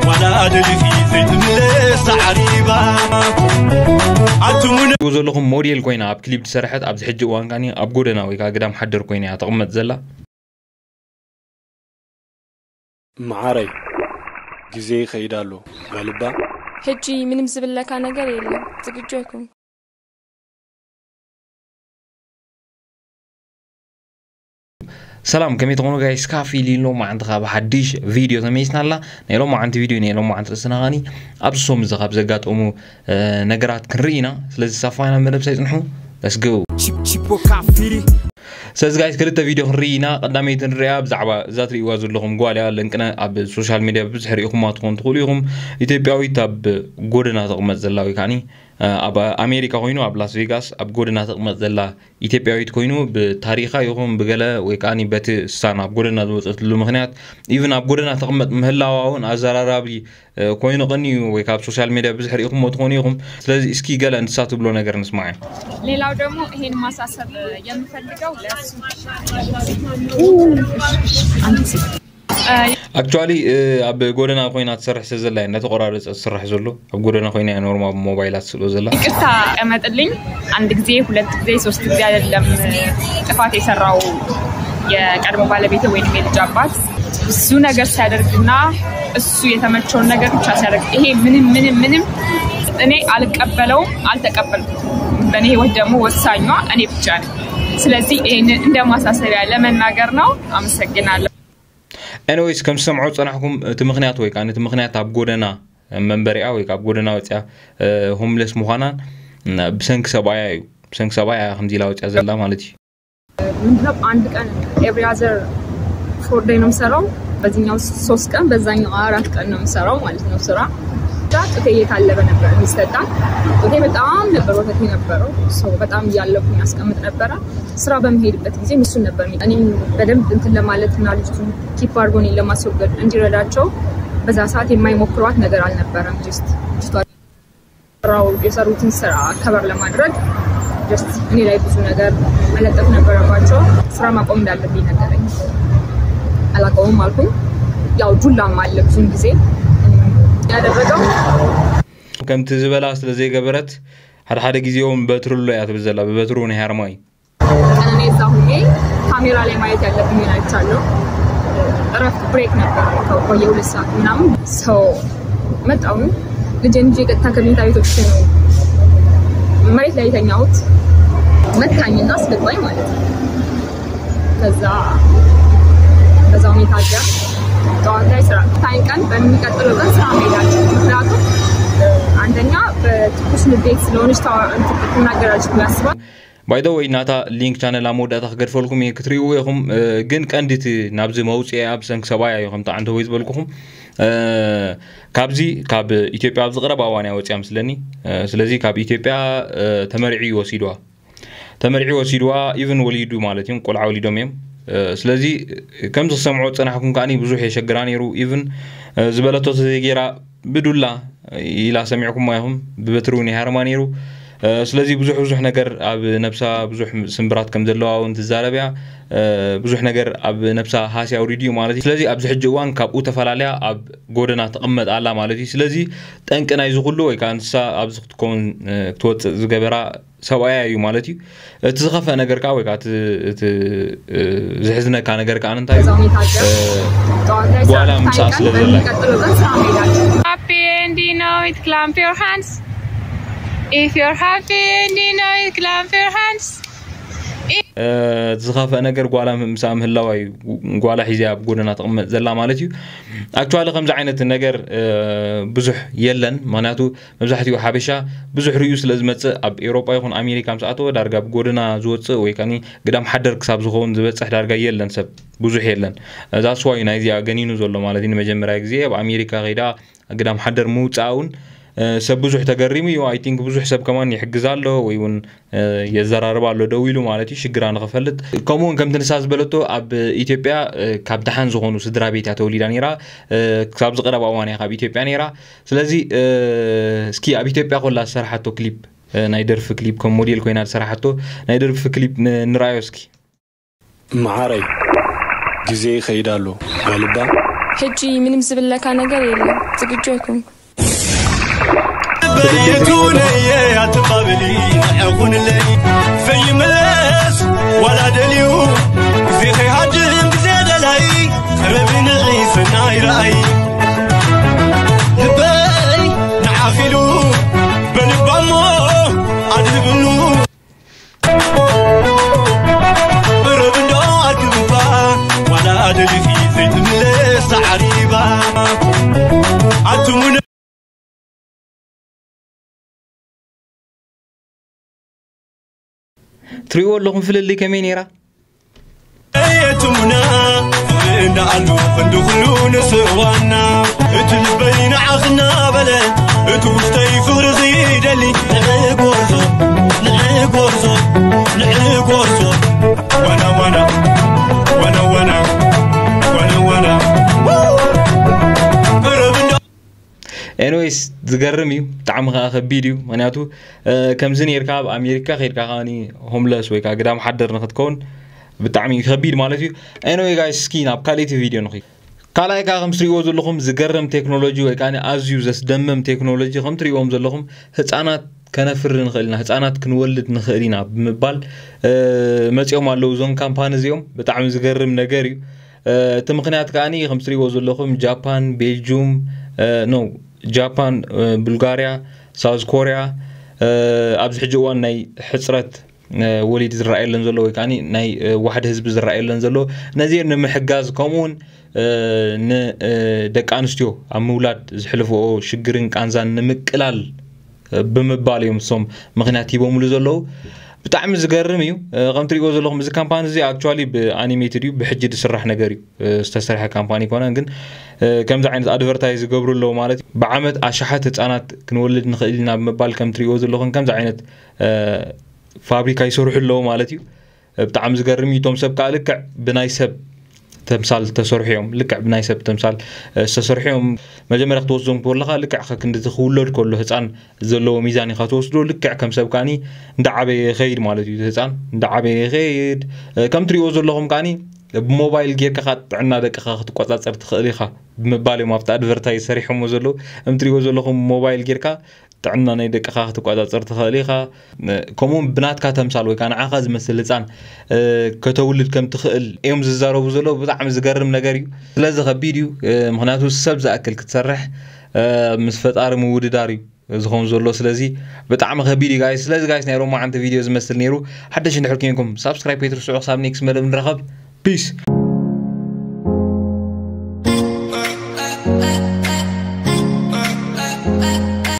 ዋላ ደሊኺ ዘይትምለስ ተዓሪባ። ኣቱም እውን ትብሉ ዘለኹም ሞዴል ኮይና ኣብ ክሊፕ ዝሰርሐት ኣብዚ ሕጂ እዋን ከዓኒ ኣብ ጎደና ወይ ከዓ ግዳም ሓደር ኮይና እያ ተቕመጥ ዘላ። መዓረይ፣ ግዜ ይኸይድ ኣሎ በልባ። ሕጂ ምንም ዝብለካ ነገር የለን፣ ዝግጁ ኣይኮንኩ። ሰላም፣ ከመይ ትኾኑ ጋይስ? ካፊ ሊሎ መዓንቲ ካብ ሓድሽ ቪድዮ ተመይስና ኣላ። ናይ ሎም መዓንቲ ቪድዮ፣ ናይ ሎም መዓንቲ ርእስና ኸኒ ኣብ ሶም እዚ ካብ ዘጋጠሙ ነገራት ክንርኢ ኢና። ስለዚ ሳፋይና መደብ ሳይጽንሑ። Let's go። ስለዚ ጋይስ፣ ክልተ ቪድዮ ክንርኢ ኢና። ቀዳመይቲ ንሪኣ ብዛዕባ እዛ ትርእይዋ ዘለኹም ጓል እያ። ለንቅነ ኣብ ሶሻል ሚድያ ብብዝሒ ርኢኹማ ትኾኑ ትኽእሉ ኢኹም። ኢትዮጵያዊት ኣብ ጎደና ተቕመጥ ዘላ ወይ ከዓኒ ኣብ ኣሜሪካ ኮይኑ ኣብ ላስ ቬጋስ ኣብ ጎደና ተቕመጥ ዘላ ኢትዮጵያዊት ኮይኑ ብታሪኻ ይኹን ብገለ ወይ ከዓ በቲ እሳ ናብ ጎደና ዝወፀትሉ ምክንያት ኢቭን ኣብ ጎደና ተቕመጥ ምህላዋ እውን ኣዘራራቢ ኮይኑ ቀንዩ ወይ ካብ ሶሻል ሚዲያ ብዙሕ ርኢኹሞ ትኾኑ ኢኹም። ስለዚ እስኪ ገለ ንሳ ትብሎ ነገር ንስማዕ። ሌላው ደግሞ ይሄን ማሳሰብ የምፈልገው ለሱ ኣክቹዋሊ ኣብ ጎደና ኮይና ትሰርሕ ስለ ዘላ እያ እናተቆራረፀ ትስራሕ ዘሎ። ኣብ ጎደና ኮይና እያ ኖርማል ሞባይላት ስሎ ዘላ። ይቅርታ ቀመጥልኝ። አንድ ጊዜ ሁለት ጊዜ ሶስት ጊዜ አይደለም ጥፋት የሰራው የቀድሞ ባለቤቴ ወይም የልጅ አባት። ብዙ ነገር ሲያደርግና እሱ የተመቸውን ነገር ብቻ ሲያደርግ ይሄ ምንም ምንም ምንም እኔ አልቀበለውም፣ አልተቀበልኩትም። በእኔ ህይወት ደግሞ ወሳኟ እኔ ብቻ ነኝ። ስለዚህ ይሄንን እንደ ማሳሰቢያ ለመናገር ነው። አመሰግናለሁ። ኤኒዌይስ፣ ከም ዝሰምዖ ዝጸናሕኩም እቲ ምኽንያት ወይ ከዓ ነቲ ምኽንያት ኣብ ጎደና መንበሪኣ ወይ ከዓ ኣብ ጎደና ወፂኣ ሆምለስ ምዃናን ብሰንኪ ሰብኣያ እዩ። ብሰንኪ ሰብኣያ እያ ከምዚ ኢላ ወፂኣ ዘላ ማለት እዩ። ምንድነው አንድ ቀን every other four day ነው የምሰራው። በዚህኛው ሶስት ቀን በዛኛው አራት ቀን ነው የምሰራው ማለት ነው ስራ። ጡቴ እየታለበ ነበር የሚሰጣ። ጡቴ በጣም ነበር ወተት የነበረው። በጣም እያለብኩኝ አስቀምጥ ነበረ። ስራ በምሄድበት ጊዜ እሱን ነበር እኔም በደንብ እንትን ለማለት እና ልጅቱን ኪፕ አድርጎ እኔን ለማስወገድ እንዲረዳቸው በዛ ሰዓት የማይሞክሯት ነገር አልነበረም። ጅስት ልጅቷ ስራው የሰሩትን ስራ ከበር ለማድረግ ጀስት እኔ ላይ ብዙ ነገር መለጠፍ ነበረባቸው። ስራ ማቆም እንዳለብኝ ነገረኝ። አላቆምም አልኩኝ። ያው ዱላም አለ ብዙን ጊዜ ያደረገው ከምቲ ዝበላ ስለ ዘይገበረት ሓደ ሓደ ግዜ እውን በትሪ ኣሎ እያ ትብል ዘላ። ብበትሪ እውን ይሃርማ እዩ። ቀነኔ እዛ ሁኜ ካሜራ ላይ ማየት ያለብኝን አይቻለሁ። እረፍት ብሬክ ነበር ከቆየ ሁለት ሰዓት ምናምን ሰው መጣሁ። ልጄን ይዤ ቀጥታ ከመኝታ ቤት ወጥቼ ነው መሬት ላይ የተኛሁት። መታኝና አስገባኝ ማለት ነው። ከዛ በዛ ሁኔታ አደር። ጠዋት ላይ ስራ ታኝ ቀን በሚቀጥለው ቀን ስራ መሄዳቸው ምክንያቱም አንደኛ በትኩስ ንዴት ስለሆነች ታዋ- እንትን ትናገራለች ብሎ ያስባል። ባይ ዘ ወይ ናታ ሊንክ ቻነል ኣብ መወዳእታ ክገድፈልኩም እየ ክትርእይዎ ኢኹም። ግን ቀንዲ እቲ ናብዚ መውፅኢ ኣብ ሰንኪ ሰብኣያ እዩ ከምቲ ዓንተ ወይ ዝበልኩኹም። ካብዚ ካብ ኢትዮጵያ ኣብዚ ቅረብ ኣዋን እያ ወፅያ ምስለኒ። ስለዚ ካብ ኢትዮጵያ ተመሪዑ እዩ ወሲድዋ። ተመሪዑ ወሲድዋ ኢቭን ወሊዱ ማለት እዩ። ቆልዓ ወሊዶም እዮም። ስለዚ ከምዚ ክሰምዖ ዝፀናሕኩም ከዓኒ ብዙሕ የሸግራ ነይሩ። ኢቭን ዝበለቶ ተዘይጌራ ብዱላ ኢላ ሰሚዕኩማ ኢኹም። ብበትሪ እውን ይሃርማ ነይሩ። ስለዚ ብዙሕ ብዙሕ ነገር ኣብ ነብሳ ብዙሕ ስምብራት ከም ዘለዋ እውን ትዛረብ እያ። ብዙሕ ነገር ኣብ ነብሳ ሃስያ ኣውሪዱ እዩ ማለት እዩ። ስለዚ ኣብዚ ሕጂ እዋን ካብኡ ተፈላለያ ኣብ ጎደና ትቕመጥ ኣላ ማለት እዩ። ስለዚ ጠንቂ ናይዚ ኩሉ ወይ ከዓ ንሳ ኣብዚ ክትከውን ክትወፅእ ዝገበራ ሰብኣያ እዩ ማለት እዩ። እቲ ዝኸፍአ ነገር ከዓ ወይ ከዓ እቲ ዝሕዝነካ ነገር ከዓ እንታይ እዩ? ጓላ ምሳኣ ስለ ዘላ Happy and you know it, clap your hands. If you're happy and you know it, clap your hands. ዝኸፍአ ነገር ጓላ ምሳኣ ምህላዋ እዩ። ጓላ ሒዛ ኣብ ጎደና ትቕመጥ ዘላ ማለት እዩ። ኣክቹዋሊ ከምዚ ዓይነት ነገር ብዙሕ የለን። ምክንያቱ መብዛሕትኡ ሓበሻ ብዙሕ ርእዩ ስለ ዝመጽእ ኣብ ኤውሮጳ ይኹን ኣሜሪካ ምስ ኣተወ ዳርጋ ብጎደና ዝወጽእ ወይ ከኒ ግዳም ሓደር ክሳብ ዝኸውን ዝበጽሕ ዳርጋ የለን ሰብ ብዙሕ የለን። እዛ ስዋ እዩ ናይዚኣ ገኒኑ ዘሎ ማለት እዩ። ንመጀመርያ ግዜ ኣብ ኣሜሪካ ከይዳ ግዳም ሓደር ምውጻእ እውን ሰብ ብዙሕ ተገሪሙ እዩ። ኣይ ቲንክ ብዙሕ ሰብ ከማን ይሕግዝ ኣሎ ወይ እውን የዘራርባ ኣሎ ደው ኢሉ ማለት እዩ ሽግራ ንኽፈልጥ። ከምኡ እውን ከምቲ ንሳ ዝበለቶ ኣብ ኢትዮጵያ ካብ ደሓን ዝኾኑ ስድራ ቤት እያ ተወሊዳ ነይራ። ክሳብ ዝቀረባ እዋን እያ ካብ ኢትዮጵያ ነይራ። ስለዚ እስኪ ኣብ ኢትዮጵያ ኮላ ዝሰራሓቶ ክሊፕ ናይ ደርፊ ክሊፕ ከም ሞዴል ኮይና ዝሰራሓቶ ናይ ደርፊ ክሊፕ ንርኣዮ እስኪ። መዓረይ ግዜ ይኸይድ ኣሎ በልባ። ሕጂ ምንም ዝብለካ ነገር የለን። ዝግጁ ኣይኮንኩ። በየቱ ነየ ኣትባብሊ ንዕኹንለይ ፈይመለስ ዋላ ደልዩ ግዜ ከይሃድም ግዜ ደላይ ቀረቢ ንዒ ሰናይ ረኣይ ልበይ ንዓኺሉ በልባሞ ኣድህብሉ ረብንዶ ኣድብባ ዋላ ደሊኺ ዘይትምለስ ተዓሪባ ኣቱሙነ ትሪእዎ ኣለኹም ፍልልይ ከመይ ነይራ? የትሙና ፍቕሪ እንዳኣሉ ክንዲ ኩሉ ንስእዋና እቲ ልበይ ንዓኽ እናበለ እቲ ውሽጠይ ፍቕሪ ዝደሊ ንዕጎርዞ ንዕጎርዞ ንዕጎርዞ ዋና ዋና ዋና ዋና ዋና ዋና ቅርብ እንዳ ኤኒዌይስ ዝገርም እዩ ብጣዕሚ ከዓ ከቢድ እዩ ምክንያቱ ከምዚ ነርካ ኣብ ኣሜሪካ ከድካ ከኒ ሆምለስ ወይ ከዓ ግዳም ሓደር ንክትከውን ብጣዕሚ ከቢድ ማለት እዩ። ኤኒዌይ ጋይስ እስኪ ናብ ካልእቲ ቪድዮ ንኺ ካልኣይ ከዓ ከም ትሪእዎ ዘለኹም ዝገርም ቴክኖሎጂ ወይ ከዓ ኣዝዩ ዘስደምም ቴክኖሎጂ ከም ትሪእዎም ዘለኹም ህፃናት ከነፍሪ ንኽእል ኢና ህፃናት ክንወልድ ንኽእል ኢና ብምባል መፂኦም ኣለዉ እዞም ካምፓኒ እዚኦም ብጣዕሚ ዝገርም ነገር እዩ። እቲ ምኽንያት ከዓ ከም ትሪእዎ ዘለኹም ጃፓን ቤልጁም ኖ ጃፓን ቡልጋሪያ ሳውዝ ኮሪያ ኣብዚ ሕጂ እዋን ናይ ሕፅረት ወሊድ ዝረኣየለን ዘሎ ወይ ከዓ ናይ ዋሕዲ ህዝቢ ዝረኣየለን ዘሎ ነዚአን ንምሕጋዝ ከምኡውን ንደቂ ኣንስትዮ ኣብ ምውላድ ዝሕልፍኦ ሽግርን ቃንዛን ንምቅላል ብምባል እዮም እሶም ምክንያት ሂቦምሉ ዘለዉ ብጣዕሚ ዝገርም እዩ ከም ትሪእዎ ዘለኹም እዚ ካምፓኒ እዚ actually ብኣኒሜትድ እዩ ብሕጂ ዝስራሕ ነገር እዩ ዝተሰርሐ ካምፓኒ ይኮነን ግን ከምዚ ዓይነት ኣድቨርታይዝ ዝገብሩ ኣለዉ ማለት እዩ ብዓመት ኣሽሓት ህፃናት ክንወልድ ንኽእል ኢና ብምባል ከም ትሪእዎ ዘለኹም ከምዚ ዓይነት ፋብሪካ ይሰርሑ ኣለዉ ማለት እዩ ብጣዕሚ ዝገርም እዩ እቶም ሰብ ከዓ ልክዕ ብናይ ሰብ ተምሳል ዝተሰርሑ እዮም ልክዕ ብናይ ሰብ ተምሳል ዝተሰርሑ እዮም መጀመርያ ክትወስዶም ከለካ ልክዕ ከክንዲ ክውለድ ከሎ ህፃን ዘለዎ ሚዛን ኢካ ትወስዶ ልክዕ ከም ሰብ ከዓኒ እንዳዓበየ ይኸይድ ማለት እዩ ህፃን እንዳዓበየ ይኸይድ ከም ትሪእዎ ዘለኹም ከዓኒ ብሞባይል ጌርካ ጥዕና ደቅኻ ክትቆፃፀር ትኽእል ኢኻ ብምባል እዮም ኣብቲ ኣድቨርታይዝ ሰሪሖሞ ዘለዉ ከም ትሪእዎ ዘለኹም ሞባይል ጌርካ ጥዕና ናይ ደቅኻ ክትቆፃፀር ትኽእል ኢኻ ከምኡውን ብናትካ ተምሳል ወይ ከዓ ንዓኻ ዝመስል ህፃን ከተውልድ ከም ትኽእል እዮም ዝዛረቡ ዘለዉ ብጣዕሚ ዝገርም ነገር እዩ ስለዚ ከቢድ እዩ ምክንያቱ ሰብ ዝኣክል ክትሰርሕ ምስ ፈጣሪ ምውድዳር እዩ ዝኸውን ዘሎ ስለዚ ብጣዕሚ ከቢድ እዩ ጋይስ ስለዚ ጋይስ ናይ ሮማዓንቲ ቪድዮ ዝመስል ነይሩ ሓደሽ እንድሕር ኮንኩም ሳብስክራይብ ከይትርስዑ ክሳብ ኔክስት መደብ ንራኸብ ፒስ